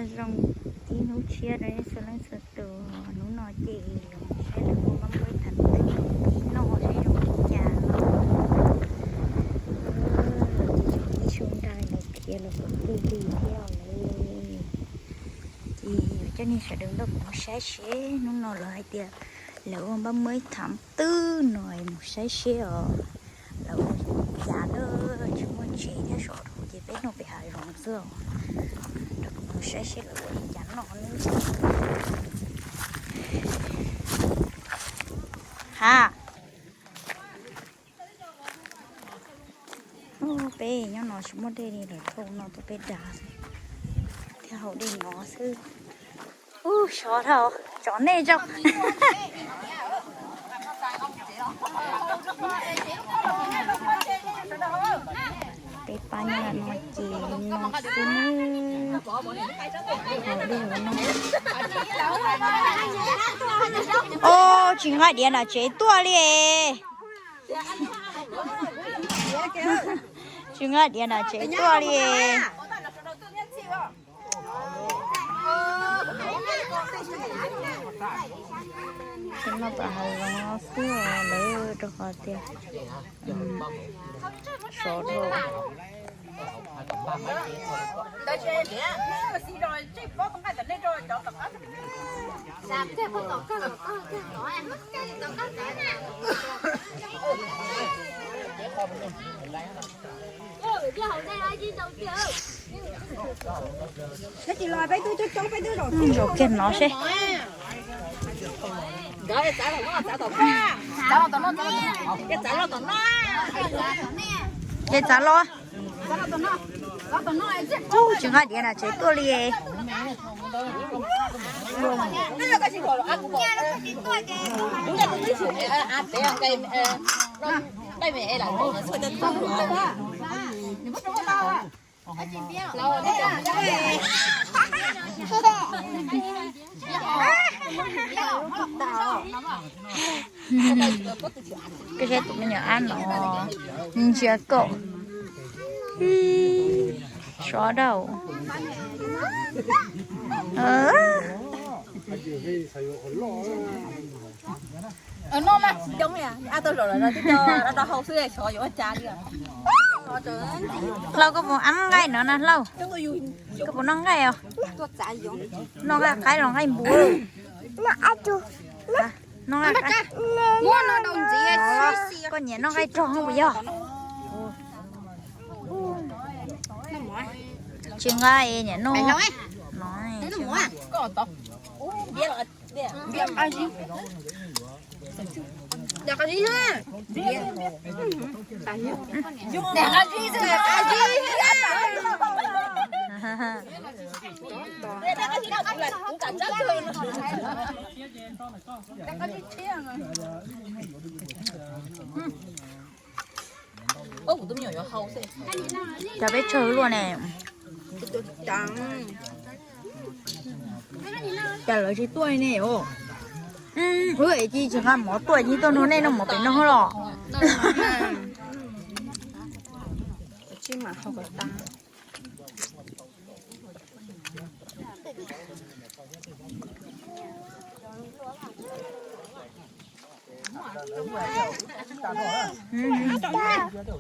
Zoo ib hnub tshiab rau nej txhua leej txhua tus. Hnub no ces saib lawv ua mab muab ib thav twb ib noj saib zoo li cas no. Ces ib xyoo nrag no khiav los kuj lig lig thiab lawm. Ces coj nej sawv daws nrog kuv mus saib seb hnub no lawv hais tias lawv ua mab muab ib thav twb no, mus saib seb os. Lawv ua cas na, tsis muaj tsev thiab, sov rau ces peb noj pem hav zoov xwb os. Nrog kuv mus saib seb lawv ua li cas no. Ha, peb nyob no tsis muaj dej li lawm, thauj no tuaj peb dag thiab haus dej no xwb. Ub, sov dhau, tso nej tso. Peb pab nyob no ces no xwb. Haus dej no. Os, tsis nqa diav nram tsev tuaj li. Tsis nqa diav nram tsev tuaj li. Ces no pab hav zoov no xwb lawm rau qhov tias sov rau. Zaum kiag no seb. Ces txav los. Ub, tsis nqa diav nram tsev tuaj li. Koj saib tus me nyuam ab no ntsia koj. Sov dhau. Noj mas tsis coob li, ab tau zaum lawm no twb rau hau xwb, sov yuav ua cas li. Hlau, koj puas ab nqaij no na Hlau? Koj puas noj nqaij os? Noj nqaij qaib los nqaij npua? Noj nqaij qaib. Koj nyiam noj nqaij rog puas yog? Tsis nqa es nyiam noj. Cov peb tsawg luaj ne. Cas lawv tsis tuaj ne os? Ua cas tsis nqa mov tuaj, tsis tuaj nrog nej noj mov pem no los?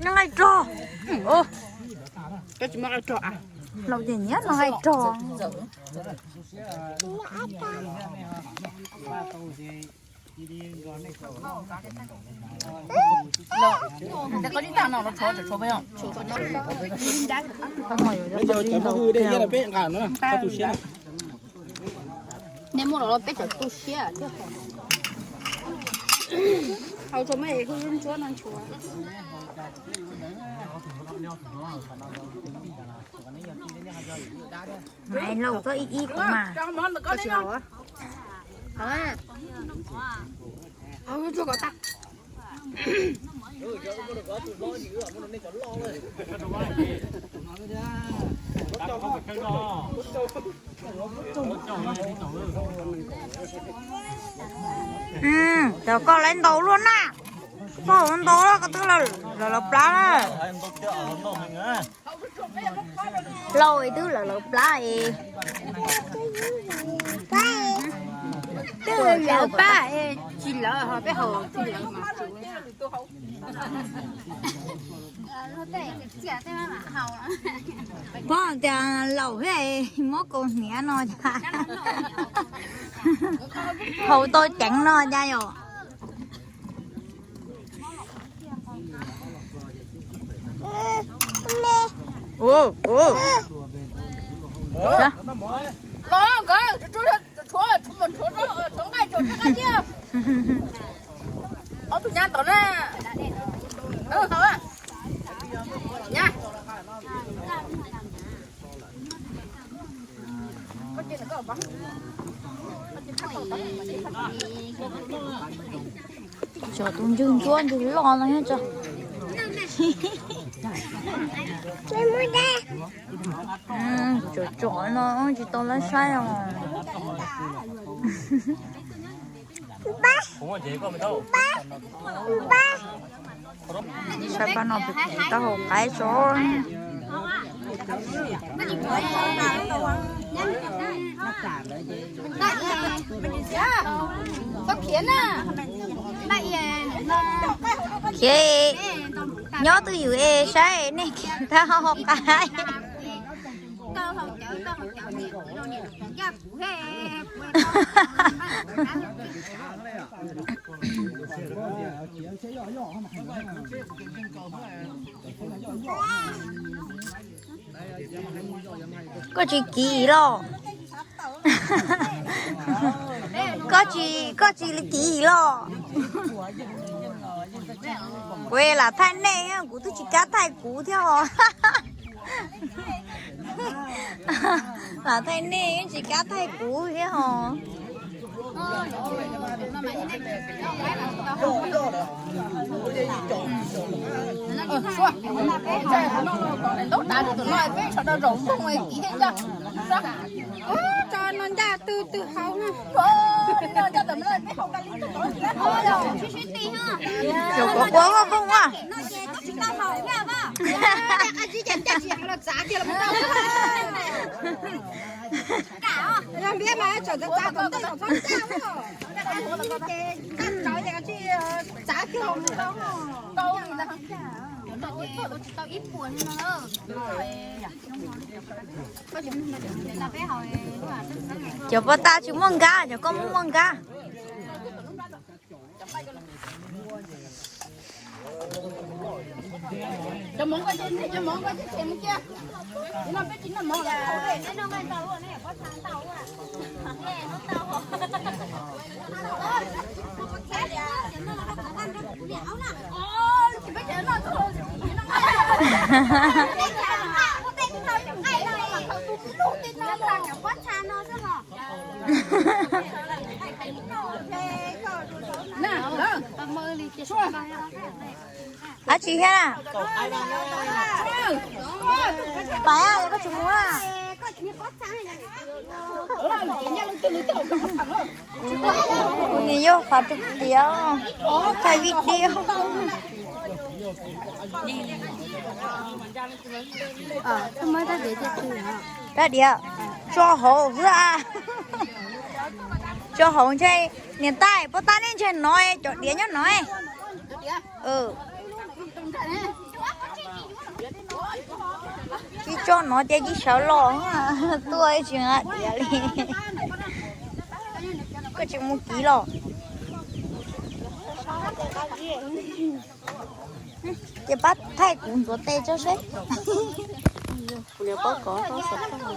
Noj nqaij rog. Hlau ces nyiam noj nqaij rog. Nej muaj los peb cov tu siab thiab. Hau tso mas hu ntsuab no nchuav. Maiv Lauj, txob ib ib kuv mas. Cov koj lawv ntaus luaj na. Koj hauv ntau, koj twb lawv lawv plab na. Lauj, twb lawv lawv plab es. Twb lawv plab es tsis lawv ho peb haus tsis lawv mas. Pom tias laus thiab muab kaus hniav no cas haus tau ceev no cas yom. Cov tus ntswg ntsuab ntswg loj no thiab tso. Tsom tsom no tsis tau lab saib os. Saib pab no pem taub hau qaib tso. Khiav, nyob twj ywm es saib nej khiav tau qaib. Koj tsis kiv los? Koj tsis, koj tsis li kiv los? Kuv lam thaij nej, kuv twb tsis kam thaij kuv thiab os. Lam thaij nej tsis kam thaij kuv thiab os. Yog kuv quaj quaj vooj a. Cov poj tab tsis muaj nkab, cov koj muaj muaj nkab. Dab tsi thiab na? Pais, koj tsis mus na? Kuv nim yog qhov tus tiav thaij video. Rab diav tso hauv xwb a. Tso hauv ntshe niam tais poj tab nej ntshe no, cov diav nyob no. Tsis tso no ces tsis sawv los tuaj tsis nqa diav li. Koj tsis mus kiv los? Ces pab thaij kuv ntxuav tes tso seb. Kuv niam pob kov tau xav tau.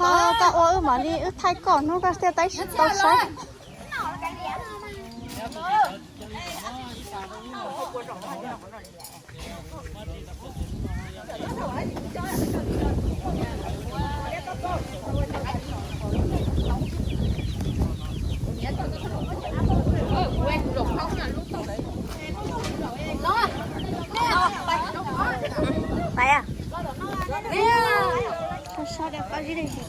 Thaij tau ua wb mam li wb thaij koj hnub koj thiaj tau saib. Pais a. Koj sab dej qab zib dej zis.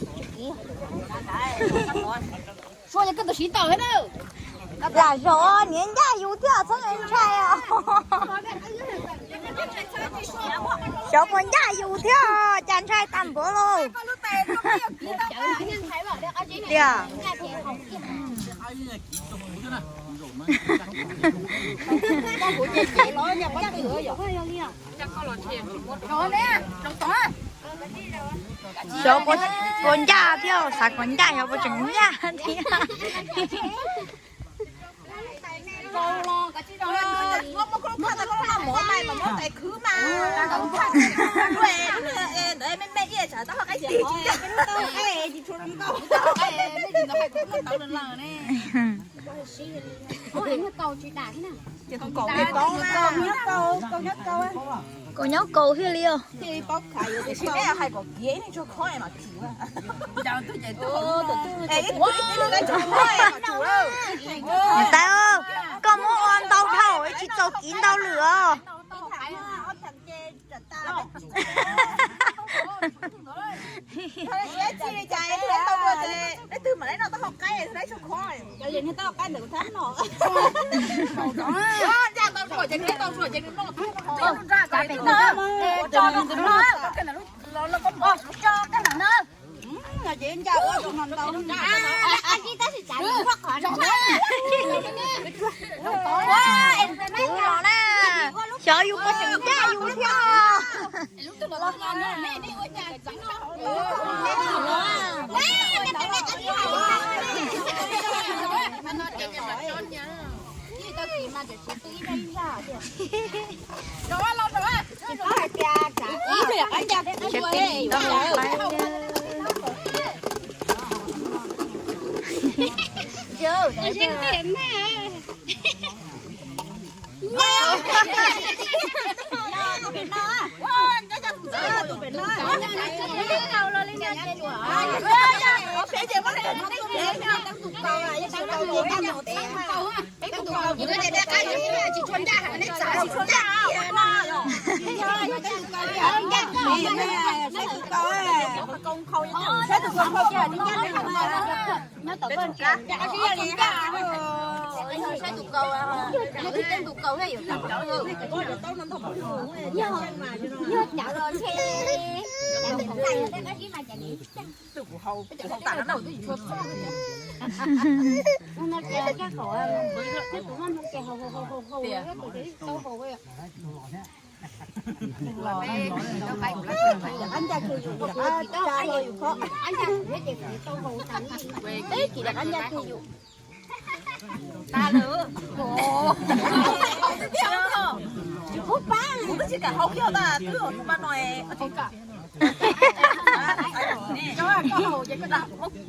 Lam zaum niam ncaj yus thiab txhob ntshai os. Xyov puas ncaj yus thiab, cas ntshai tag npaum lauj. Tiag. Xyov puas ncaj thiab, xav kom ncaj xyov puas tseem ncaj thiab. Kaus nyob kaus thiaj li os. Niam tais, koj muab ua ntau dhau tsis txaus kiv ntau lwm os. Kuv los na, xyov yus puas tseem ncaj yus thiab.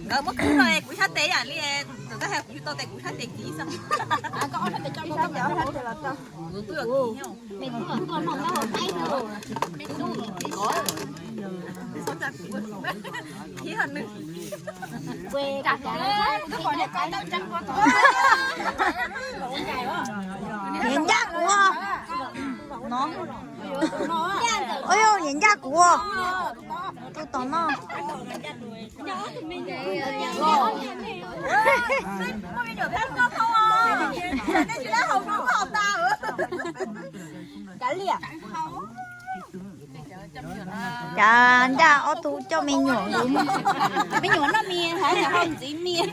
Nkawd muab khwb no kuv sab tes yam li, tus tab hais kuv yug tau tes kuv sab tes kiv xwb. Kuv twb kiv thiab. Niam ncaj kuv os. No. Ua yog niam ncaj kuv os. Tus tom no. Cas ncaj ob tug coj me nyuam, me nyuam noj mis hauv ntxiv mis.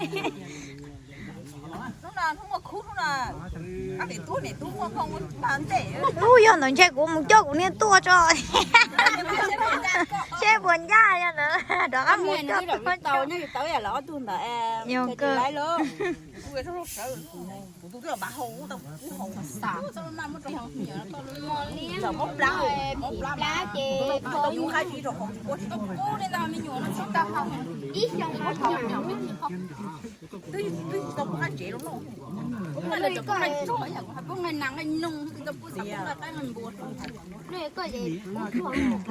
Ub, yog ntawd ntshe kuv mus coj kuv niag tuaj tso. Seb puas ncaj, yog ntawd rov qab mus coj tuaj tso. Yog kawg.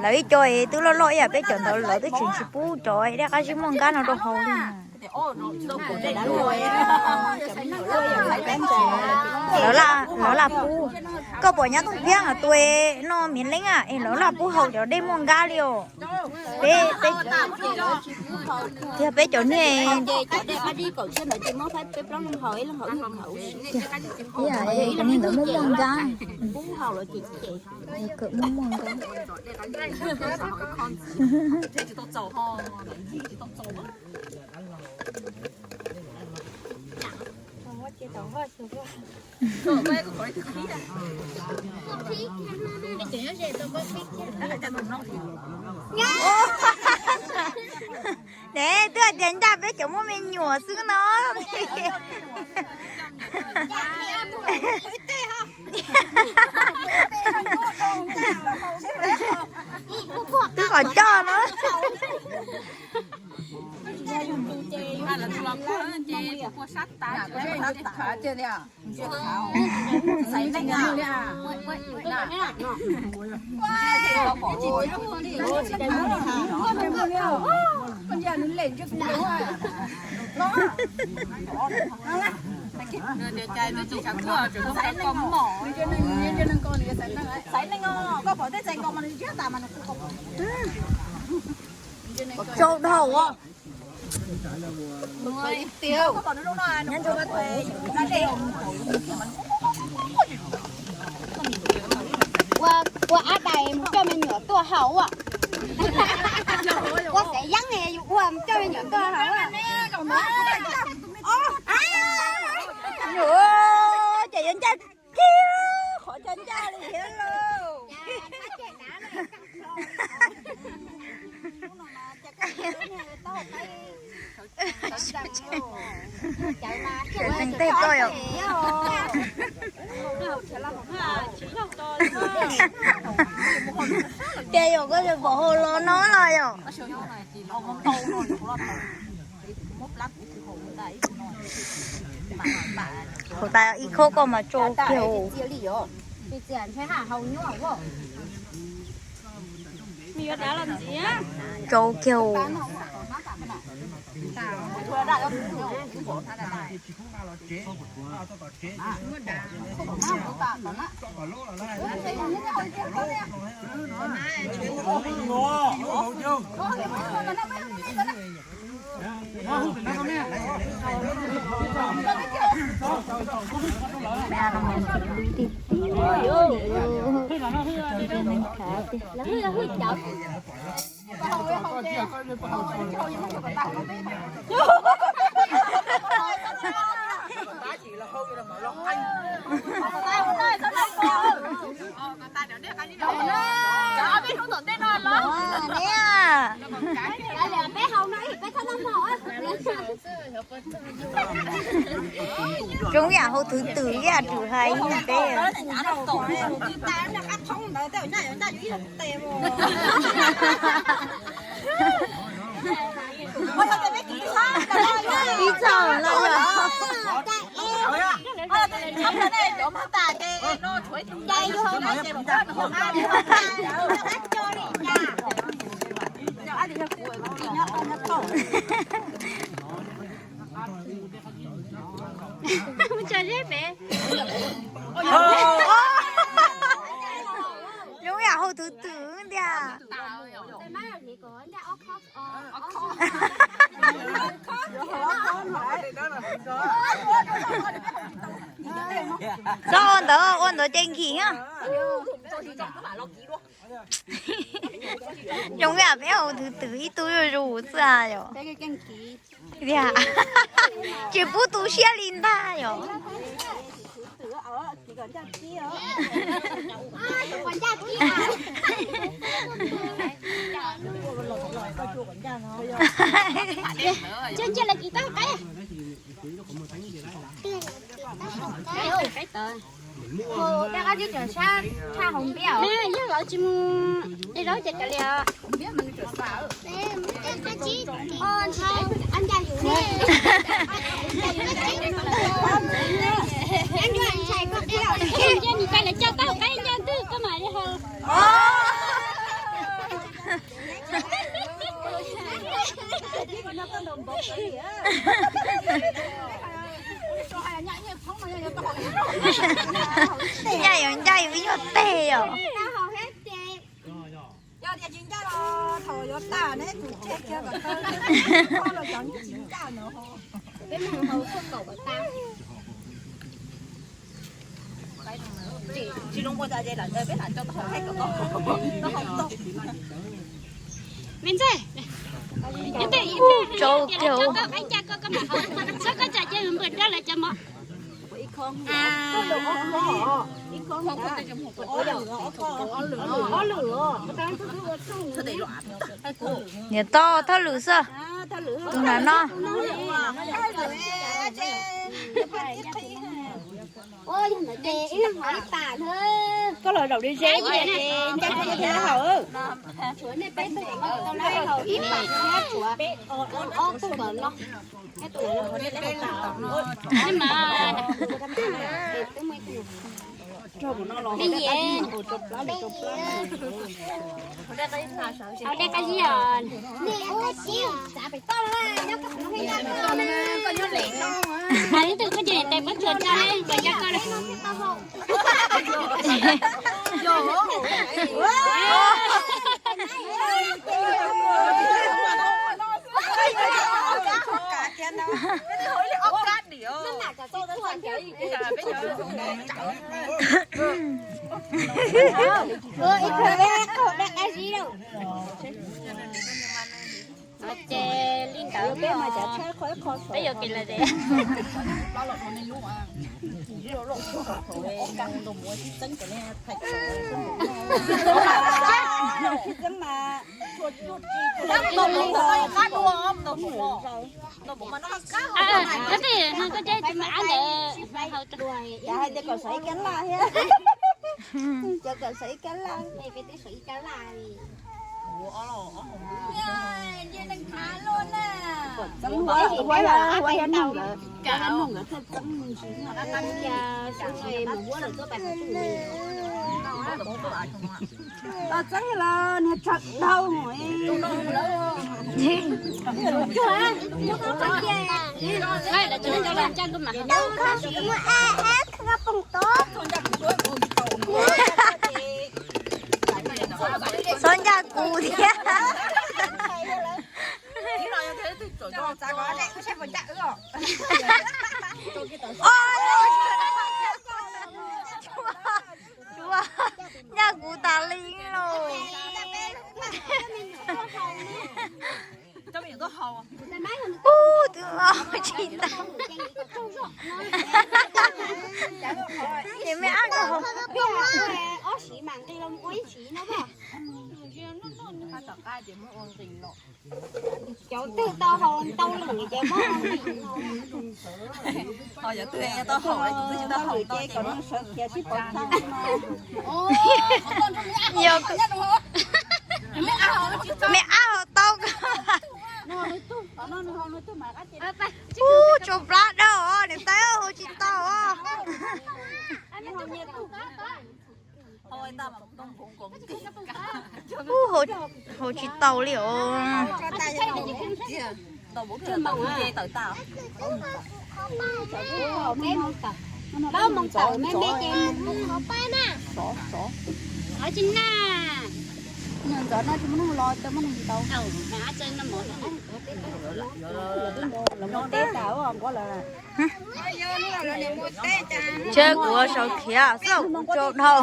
Lawv ib co twb loj loj ib yam peb cov ntawd lawv twb tseem tsis pub cov dej qab zib muaj nkab no rau haus li. Lawv, lawv laj pub, koj pom nyab tooj thiab tuaj noj miv leeb es lawv laj pub haus cov dej muaj nkab li os. Peb, peb, tiag peb cov niag, cov niag ntawd muaj muaj nkab, muaj muaj nkab. Ne twb hais tias ncaj peb cov muaj me nyuam xwb no. Twb kom coj no. Tsau dhau. Ua ab dais mus coj me nyuam tuaj haus. Ua xav yeeb yus ua mus coj me nyuam tuaj haus. Ces yuav ncaj kiag qhov cov ncaj li thiab lauj. Tej koj yom. Tias yog koj pom hau los no los yom. Hauv tas ib khob koj mas tsau kiag. Tsau kiag. Zoo yam hauv thwv twm ib yam twm hais ib peb. Ib txog lawm. Mus tso zeb pem. Zoo yam hauv thwv twm tiag. Txhob ua ntawd, ua ntawd ces nkim na. Zoo yam peb hauv thwv twm ib tug zuj zus xwb yom. Tiag, tsis pub tu siab li ntag yom. Yog lawv tsis mus de zaub ces kav liam. Ntsia nis cai lawv coj tau qaib ncaj ntwg koj mam li haus. Nyaj yuav ncaj yuav nyuag teg yom. Niam tau thauj lwm xwb. Tus nram no. Koj los zaum ze ze, ncaj thiab thiaj haus. Tshuav nej peb tug tau lawm haus ib pam thiab tshuav ob tug los no. Hauv dej qab zib os. Ib tug koj ces tes pob tsuas tsa nkawd ncaj koj li. Ces li ntawd peb yuav kev lawm es. Koj tias no koj ceb tus me ab ntawd. Hais tias kom xaiv ib kab laj thiab. Cov kom xaiv ib kab laj. Txeeb huab, huab yog, huab yog noog nkawd, huab yog noog nkawd thiaj txeeb me ntsis. Los txeeb los niag tsawg dhau. Txhob ncaj kuv thiab. Ncaj kuv tas li lauj. Ub, twb los tsis tau. Ces me ab ko. Cov twg tau haus ntau lawm ces muab ua nqis no. Ho cov twg tau haus lawm ces kom nws sawv khiav sib pov thawj no. Yog me ab haus tau ko. Ub, tsoo plab dawb os, niam tais, haus tsis tau os. Ub, haus tsis tau li os. Plaub moos tawm me me ces mus qhov pab na. Qhov tsis na. Ntxov no tsis muaj neeg los tau muaj neeg tau. Lawv mus teb tas nquab lawm. Ntshe kuv sawv khiav xwb, kuv tsoo dhau.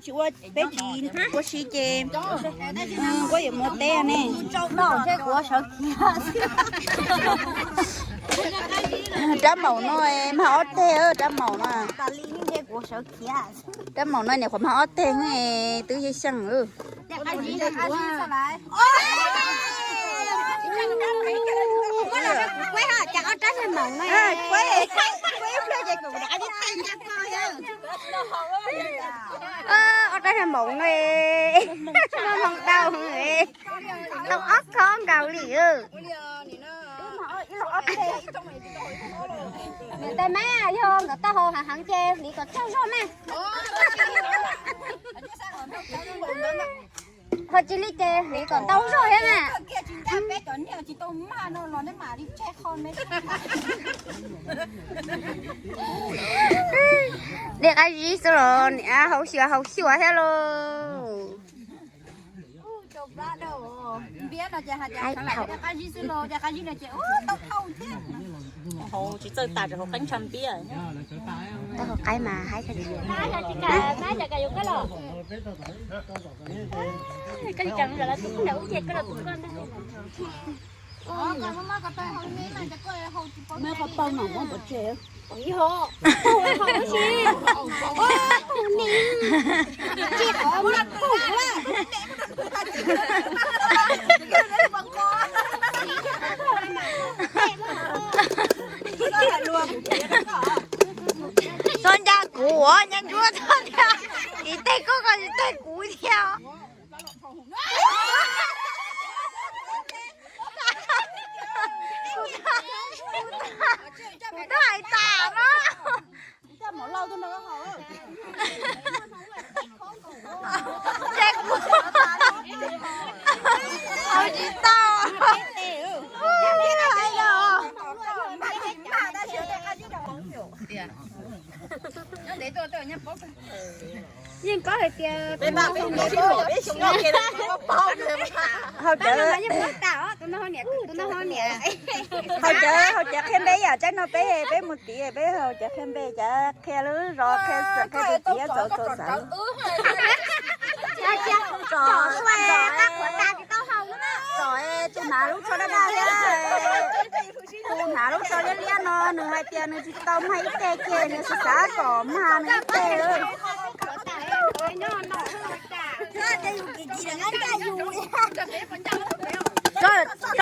Tsis ua, peb tsis ua si ces nquab yuav mus teb ne. Ntshe kuv sawv khiav. Rab maum no mag ob teg, rab maum no. Rab maum no nyuam qhuav mag ob teg, twb yeej xyeej. Ob rab niag maum no, tau ob khob nkaus li. Niam tais, mas yog nkawd tau haus heev heev ces hliv kom tsaug zog na. Ho tsis li ces hliv kom ntau zog thiab na. Peb cov niag tsis tau mag no los nej mam li tseg qho me. Dej qab zib xwb los niam haus xyuas haus xyuas thiab lauj. Npiab no ces hais tias dej qab zib xwb los dej qab zib no ces tau thau thiab. Haus tsis txawj tas rau hauv qeeb tsha npiab. Tau hauv qaib mas haib. Txhob ncaj kuv os, nyab ntsuab txhob ncaj. Tsis teg koj, koj tsis teg kuv thiab. Kuv twb hais tas no. Ces kuv haus tsis tau. Yeej paub hais tias haus cawv, haus cawv, haus cawv qhia npe yam tsaib no peb, peb mus tid peb haus cawv qhia npe, cawv qhia lub zos qhia xeem qhia tus txiv txaus txaus xav. Tsom, tsom, tsom, tus hnav lub tsho daj daj thiab, tus hnav lub tsho liab liab no nws hais tias nws tsis tau mag ib teg ces nws xav xav kom mag nws ib teg. Tso, tso